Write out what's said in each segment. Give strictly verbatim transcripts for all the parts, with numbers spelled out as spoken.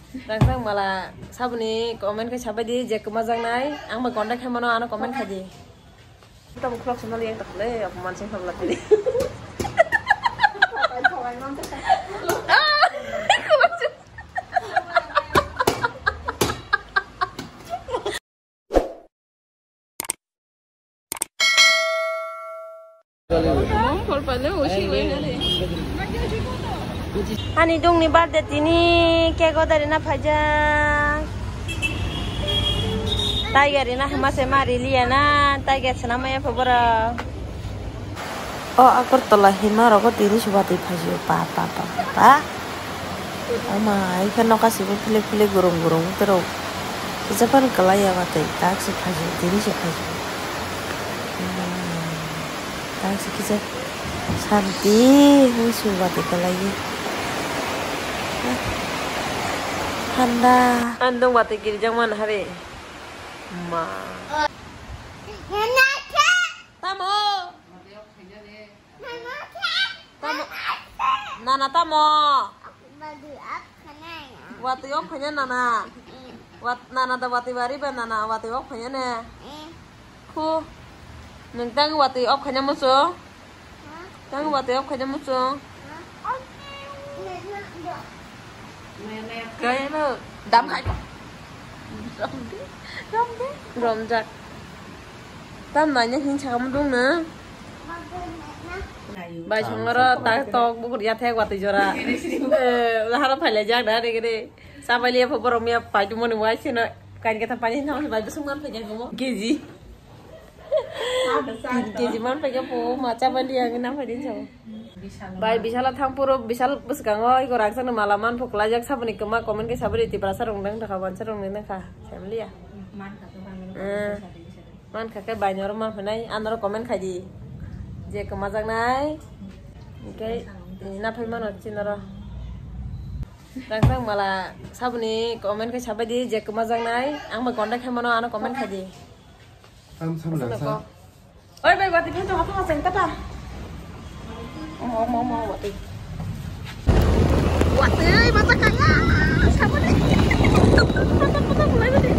Rang rang mala saboni comment khe sabai di je kwmajaknai. Ang bai contact khaimano ano comment khai di. Tamo khulok swnali yang tak le, apo mansing khulok tini. Ani dongni birthday tini cake order rina phaijak. Tiger rina hama se ma riliya na, Tiger swnam maya pho borok. O Agartala hima rogo tini se watwi phaijio pa pa pa pa pa. Ama ike noka sibo philip philip gurung gurung terok. Kisa phano kwlai ya watwi tak se phaijio tini se phaijio. Ama tak se kisa santi hung se watwi kwlai. Thanda. Andong watwi kirijak man hari. Ma. Tamo. Tamo. Nana tamo. Watwi ok phanya nana. Wat nana da watwi bari ba nana watwi ok phanya ne. Khu. Nung tang watwi ok phanya muchung. Tang watwi ok phanya muchung. Kaya lo dam khai. Romjak. Tam nanya hin chakam dung na. Bai songoro tak tok bukur ya thek watwi jora. Eh, lahara phailai jak da re re. Sabai liya pho borok miya pai tu moni wai sino. Kain kata pani hin thang bai busung man phai jak mo. G G. Tin K G man paikha po, ma chabandi ang na phaidin sao. Bai, Bishala thang puro, Bishal bwskango iko rangchakni mala man phuklaijak saboni kwma comment khe sabri Tiprasa rong dang dakha, wansa rong dang dakha, family ya. Man kha khe bai noro man phainai, anoro comment khaidi. Je kwmajaknai, hingke na phai mano chinoro. Rangchak mala saboni comment khe sabaidi, je kwmajaknai, ang bai contact khaimano ano comment khaidi. Tam sam lang sa. Oi bai, watwi phan tong, tong, tong, tata. Omo, omo, omo, watwi. Watwi, bacha kaya. Sabani. Patak, patak, mulai bani.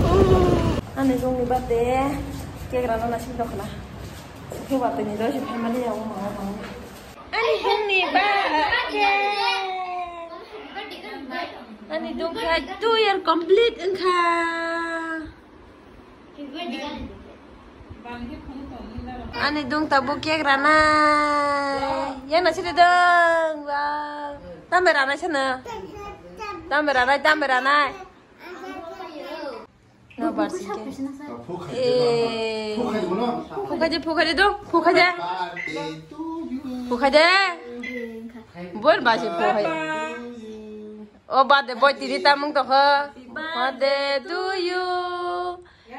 Oh. Ani dongni birthday. Cake rana nasim dokhna. Ke watwi ni dosi family ya, omo, omo. Ani dongni birthday. Ani dongkha two year complete wngkha. Ani dong tabuk cake ranai. Yang nasi dong. Wow. Tambe ranai sana. Tambe ranai, tambe ranai. No barsi ke. Eh. Phukhaje, phukhaje dong, phukhaje. Phukhaje. Bor basi phukhaje. O birthday boy tini tamung tokho. Birthday to you.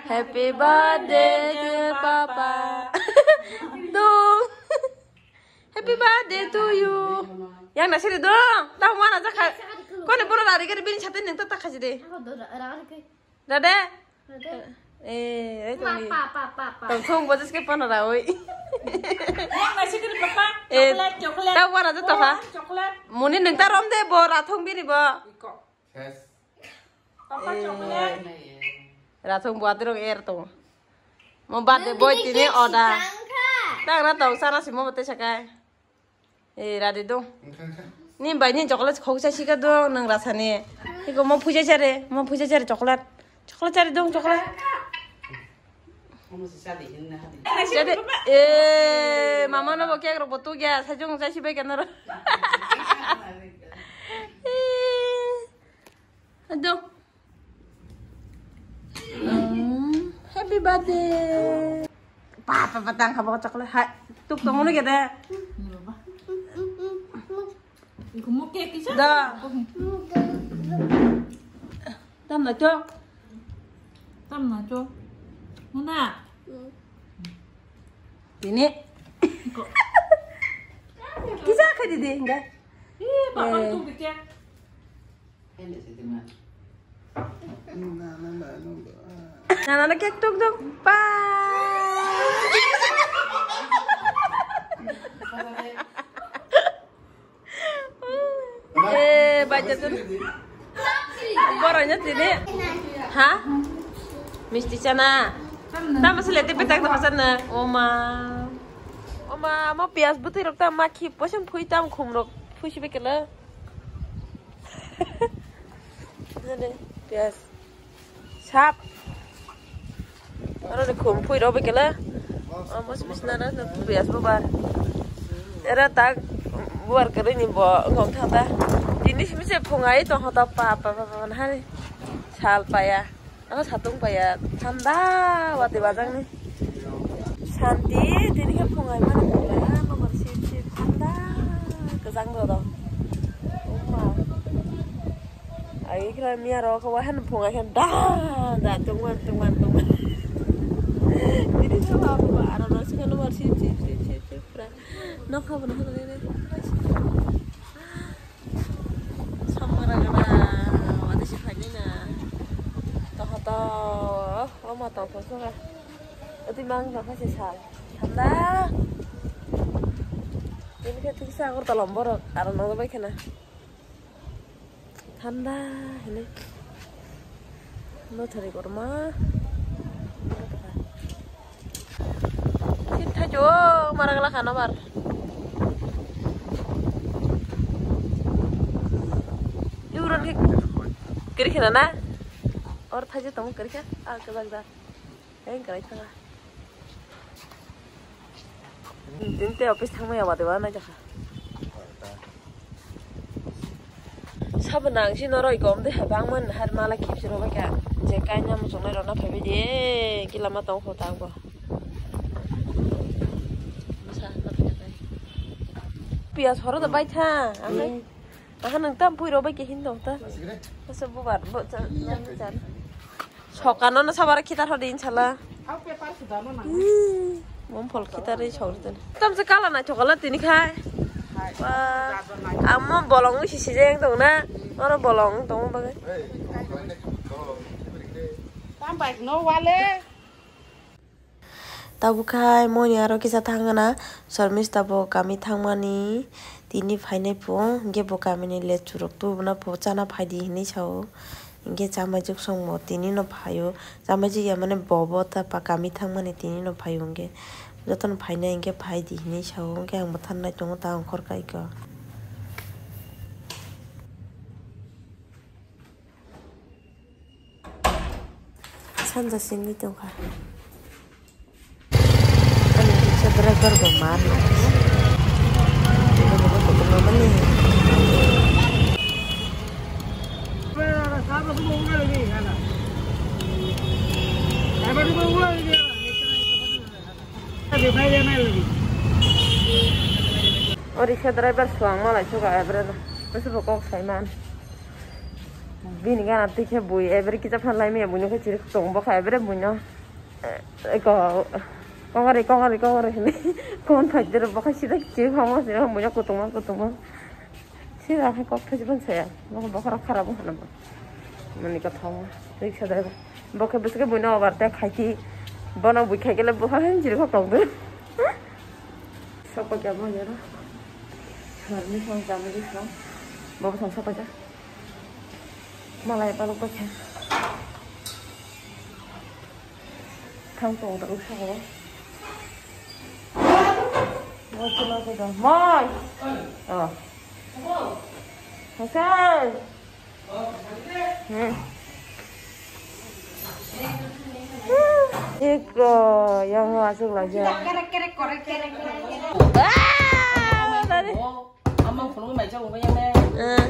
Happy birthday, dear Papa. Dong. Happy birthday to you. Yang nasi dong. Tahu mana jakha? Kone boro lari gari bini sate neng ta takhaji de. Dade. Eh, eh, pa, pa, pa, pa, pa. Tong thong bo jeske pano rawi. Yang nasi kiri papa. Eh, chocolate, chocolate. Tahu mana jatuh ha? Chocolate. Muni neng ta rom de bo rathong bini bo. Iko. Yes. Papa chocolate. Rathong bo atirong er to. Mo birthday boy tini oda. Tang na tong sana simo bote sakai. Eh, radi dong. Ni bai ni chocolate khok sa sika dong nang rasa ni. Iko mo puja chare, mo puja chare chocolate. Chocolate chare dong chocolate. Jadi, eh, mama no bo cake rok bo tu gya, sa jong sa si bai kana ro. Eh, aduh. Hmm, happy birthday. Pa, pa, pa, tang kha bo chocolate. Hai, tuk tong no gede. Iko mo cake kisa? Da. Tam na cho. Tam na cho. Muna. Tini. Iko. Kisa kha di de, enggak? Ih, papa tu cake. Nana na cake tuk tuk. Bye. Eh, baca tu. Borokno tini. Ha? Misti chana. Tamo sele te petak na pasana. Oma. Oma, mo piyas bwtwi rok ta ma khi poisong phui tam khum rok phui sibe kela. Nade, piyas. Sap. Aro ni khum phui rok bekele. Amo simi sina na piyas bubar. Era tak bubar kere ni bo ngom thata. Tini simi se phungai tong hota pa pa pa pa na hari. Sal paya. Amo satung paya. Thanda wati bajang ni. Santi tini ke phungai mana phungai. Amo sip sip thanda. Kejang do do. Oma. Ai kira miya ro ko wahan phunga khan da da tungwan tungwan tungwan. Ini tuh apa aro ro sih kan nomor sip sip sip sip sip pra. Nok apa noh ne ne. Samara gana wadi sih phai na. Toh toh oma toh ko so ka. Ati mang ka pha sih sal. Thanda. Ini ke tuh sa agur tolom borok aro nong bai khana. Thanda hini. No thari korma. Sit thajo marang la khana bar. Yuron ki kiri khana na. Or thajo tong kiri kha. Ah, kebak da. Tei wngkha lai thanga. Tini tei office thangmaya wade wa naijakha. Sabo nang si noroi gom de hai bangman har mala khipsi rok kha. Je kaina muchungnai rok na phaibai de. Ki lama tong kho tang bo. Piyas horo da bai tha. Ang Aha nang tam pui rok bai ke hin dong ta. Asa bubar bo cha nang cha. Sokano na sabara khitar hodi inshallah. Mom phol khitar ri sok ri tan. Tam se kala na chokala tini khai. Wah, amo bolong wi sisi jeng dong na. Oro bolong dong bagai. Tam bai no wale. Tabuk khai moni aro kisa thangna, Sarmista bo kami thangmani tini phainai phung, hwnkhe bo kamini lechu rok tubuna bo chana phaidi hinwi sao, hwnkhe chamaijuk songbo tini no phaio, chamaijuk ya mane bo bo ta pa kami thangmani tini no phaio, hwnkhe jotono phainai hwnkhe phaidi hinwi sao, hwnkhe ang bo thangnai tongo ta ongkhor kaika. Sanja singwi tongkha. Ani kisa driver bo mar na. O rickshaw driver suang malai suka ebre no. Bwswk bo kok sai man. Bini gana twi khe bui ebre kisa phan lai maya buino khe chiri tong bo kha ebre buino. Eko kongari kongari kongari hini kon phai jero bo kha sida chiri phamo sida buino kutungma kutungma. Sida khe kok thai jibon saya. Bo bo khara khara bo hana bo. Mani ka thong rickshaw driver. Bo khe bwswk buino overtake khai ti. Bono bui khai gele bo kha hin jiri kok tong do. Sokpa kya bo yero. Harni song jamri song. Bo song sokpa ja. Malai balok bakha. Thang tong tong sa ko. Moi chuma ko da. Moi. Oh. Hasan. Hmm. Iko, yang asuk lagi. Amang phunukgwi mai chakung bai yane. Eh.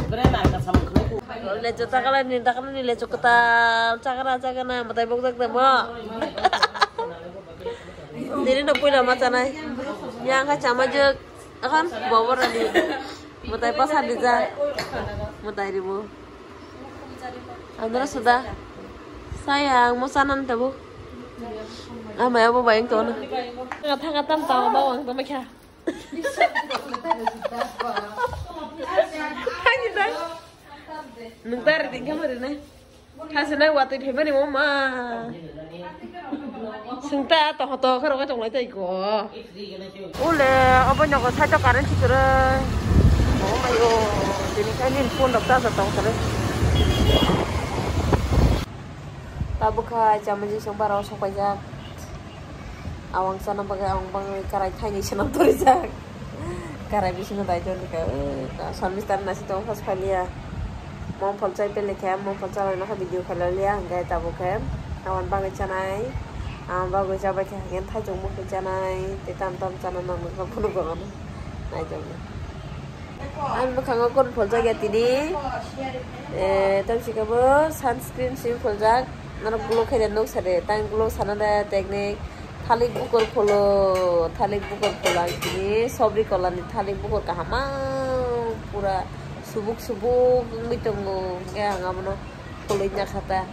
Bre nang ka samung khlai ku. Lecho takala ni takala ni lecho kwtal chakra chakana matai bok jak tamo. Diri no puila ma chanai. Yang kha chama jek akan bobor ani. Matai pasa dija. Matai ribu. Andra suda. Sayang mo sanan tabu. Ama ya bo bayang to na. Thanga tam tam bawang to ma kha. Nung tari tingkha mari na. Thasi nai watwi phaimani mo ma. Sungta to hoto khoro ka tonglai tai ko. Ule obo nogo saito current sikoro. Oh my God, tini khe nini phone rok charge tong sale. Tabuk kha chamani song bara o sok paijak. Awang chana bagwi, awang bagwi karai thaini swnam torijak. Karai bisingo dai tongkha, eh, ka-, Sharmista nasi tong phas phaliya. Mom phol chai pele khe, mom phol chai no video khalaliya, hingke tabuk khe. Awang bagwi chanai, awang bagwi chabai khe, hingke thaichung mukhe chanai, tei tam tam chana nang nang phunu gorok. Nai tongni. Ani mwkhango kon pholjak ya tini. Eh, tamsi khe bo sunscreen sim pholjak. Norok glow khe de nuk sade. Tang glow sana de technique. Thalik bukur pholo, thalik bukur pholo ang tini. Sobri kola ni thalik bukur kaham ma pura subuk subuk wngwi tongo. Hingke ang abono. Koloi nya kha ta.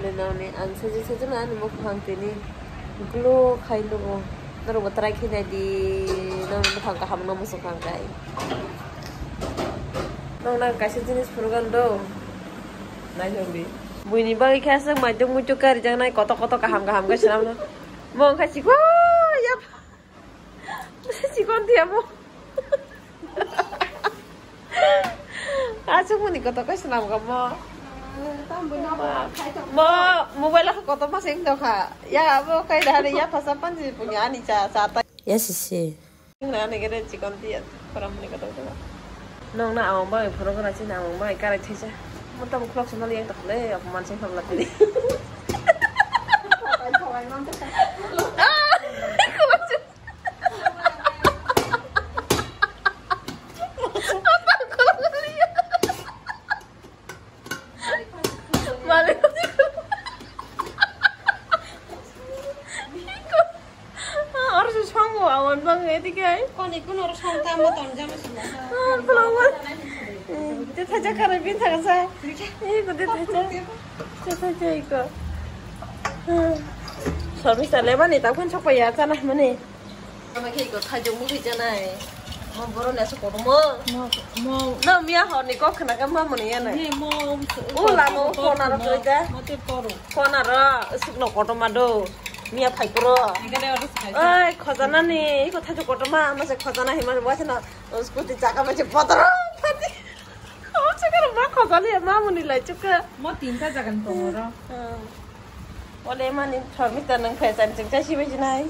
Nini ang sajak sajak no ani mukhang tini glow khai nugo. Norok bo try khai nai di. Norok buphang kaham no muchung kha khe. Norok nang kaisa jinis phuru gano do. Nai jong di. Buini bagwi khe aswk maitung muitung kari jang nai kotor kotor kaham kaham khe swnam no. Mo wngkha chikon ya. Chikon tiya mo. Aswk mani kotor khe swnam kha mo. Mo mobile o kotor ma seng tong kha. Ya abo kai da ya phasa panji punya ani cha cha ta. Ya sisi. Nang ani gere chikon tiya. Koram mani kotor khe. Nong na awang bai phoro gana chini awang bai karai thaisa. Mo tamo khulok sandal yang tak le apo man seng kham la tini. Malik. Oro se songo awan bang edik ai. Koni kuno oro song tamo ton jama sila. Ah, follower. Te thaja kare bin thaga sa. Eh, ko te thaja. Te thaja iko. Sorry sa le mani ta kun chokpa ya chana mani. Ama khe iko thaja mukhi chanai. Mo boro le so kodomo. Mo, mo. No miya hor ni kok khna ka ma mani ya na. Ni mo. O lamo phone aro koi da. Mo te poro. Phone aro sukno kotorma do. Miya phai puro. Oi, khojana ni, iko thajo kotorma, ama se khojana hima se waisa na, scooty chaka ma se potro phati. O chakar ma khojali ma muni lai chuka. Mo tinta jagan tongo ro. Ole mani thormi ta nang phai chan ching chai sibai jinai.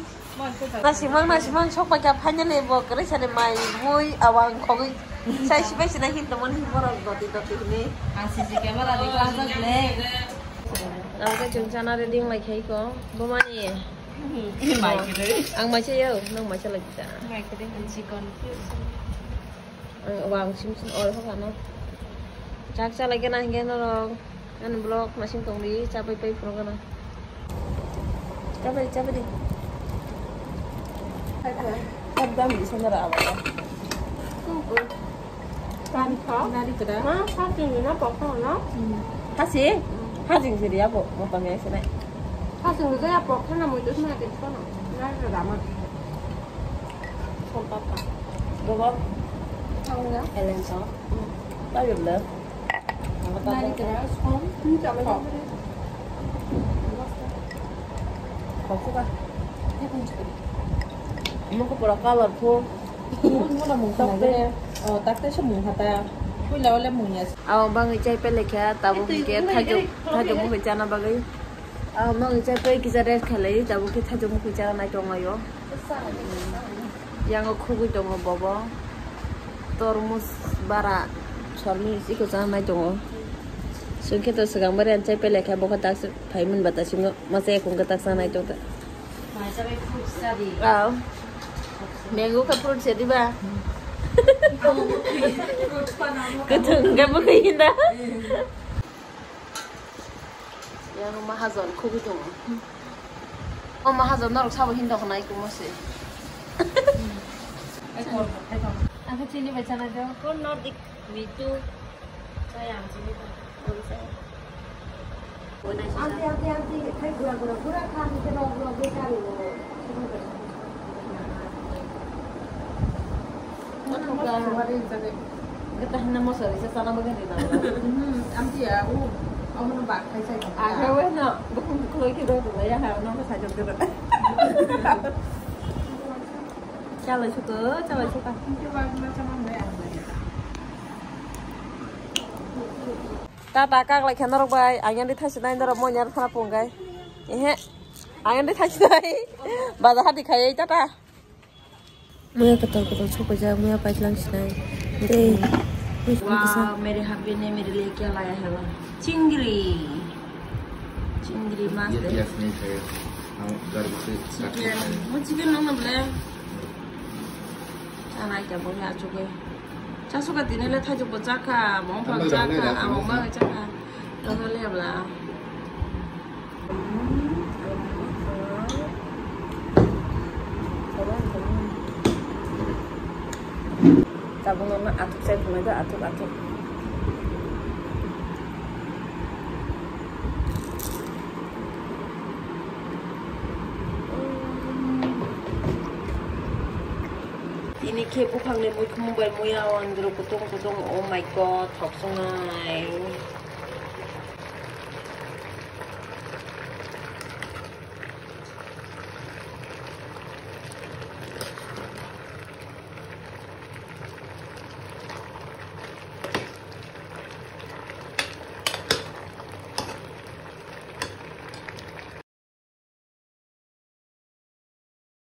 Na simang, na simang, sok pai kha finally bo kare sani mai mui awang khogwi. Sai sibai sinai hin tongmani borok doti doti hini. Ang C C camera di class le. Ang khe chwng chana ready wng lai kha iko. Bo mani. Mai khe dai. Ang mai se yo, nang mai se lai kha. Mai khe dai, ang chikon. Ang wang sim sim oro kha no. Chak cha lai khe na hinge norok. Ani vlog masing tong di, chapai pai phuru gana. Chapai, chapai di. Ekdam di sana ra awal. Tungku. Kan kha? Nari keda. Ma, sa tinggi na pok na. Hasi? Hajing siri ya bo, mo pamya sini. Hajing siri ya pok na mo itu semua itu sana. Nari keda ma. Sompapa. Bobo. Ang ya? Elen so. Tayo le. Nari kera som. Kok suka. Mo ko pura colorful. Mo na mung takte. Oh, takte se mung hata. Kuila ole mung ya. Aw bang chai pele kha, tabuk ke thajuk, thajuk mo chana bagwi. Ah, mangwi chai pai kisa rest khalai, tabuk khe thaijak mukhui chana nai tonglaio. Yango khugui tongo bobo. Tormos bara sormi iko chana nai tongo. Sungkhe to swkang bari an chai pai laikha, bokha tak phai mun bata singo masa ekung khe tak chana nai tongta. Aw. Mango khe fruit se diba? Kwthwng khe bwkhwi hinda. Yang mahajon khugui tongo. O mahajon norok sabo hinda hwnna iko mose. Ang khe chini bai chana jo. Kon nor dik mitu. Chaya ang chini ta. Aunty, aunty, aunty, khai gura gura gura kha, aunty, no, no, no, no. Gata hinna mosori se sana bagwi rinna. Hmm, aunty ya, u, amono bak khai sai. Aga we no, bukhung bukhung loi khe do do ya ha, no sa jok do. Chalai suka, chalai suka. Aunty wa ma sama mai ang. Tata kaklai khe norok bai, ang yang di thaisi nai norok mo nyar khana pung gai. Ehe. Ang yang di thaisi nai. Baja hati khai tata. Muya kotor kotor sok bai jak, muya paislang sinai. Dei. Wow, mere hubby ne mere liye kya laya hai wo? Chingri. Chingri mas de. Yes, yes, yes. Chicken. Mo chicken no na ble. Chana kya bo ya chuke. Chasuka tini le thajok bo chakha, mongphang chakha, among ma chakha. Tata le bla. Tabuk no athuk sai phunai do, athuk, athuk. Tini khe buphangni muikhumung bai muya o andro kutung kutung, oh my God, thok songnai.